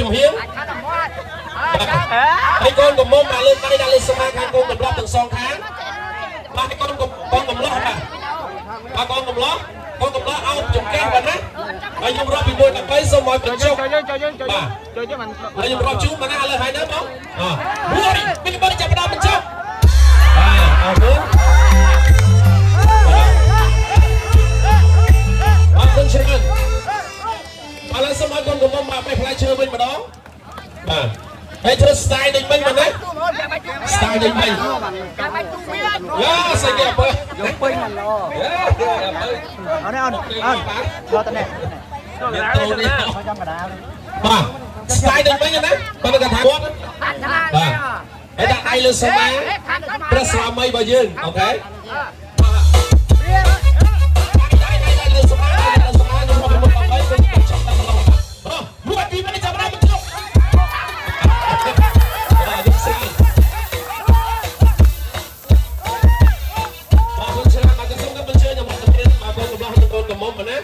ចំហៀងហើយកូនកំមុំបាទលើកដៃដាក់លើស្មាខាងកូនកំឡោះទាំងសងខាងបាទកូនកូនកំឡោះបាទបាទកូនកំឡោះកូនកំឡោះអោបចង្កេះបាទណាហើយខ្ញុំរាប់ពី1ដល់3សូមឲ្យបញ្ចុះ ចូលយើងចូលយើងចូលយើងចូលយើងមិន ហើយខ្ញុំរាប់ជូនបាទណាឥឡូវហើយណាបងអ1 2 3ចាប់ផ្ដើមបញ្ចុះបាទអរគុណអរគុណច្រើនឥឡូវសូមឲ្យកូនកំមុំបាទបេះផ្លែឈើវិញម្ដងបាទហើយធ្វើ style ដូចមិញបាទណា style ដូចមិញយ៉ាស្អីគេអពើ យកពេញមិនល្អ យ៉ាអពើ អត់ទេអូនអូនថតតែនេះ មានតូននេះ ចាំកដាល បាទ style ដូចមិញណាបើគាត់ថាគាត់បាទហើយដាក់ដៃលើស្មាព្រះស្វាមីរបស់យើងអូខេដៃដៃដៃលើស្មាដៃលើស្មាខ្ញុំមកពីមុខដើម្បីខ្ញុំចង់តែម្ដងបាទមួយពីរបីចាប់ដល់បញ្ចុះបាទនេះស្អាតបាទគុណច្រើនបាទសូមបញ្ជើញមកទៅបាទកូនកំឡោះនិងកូនកំមុំណា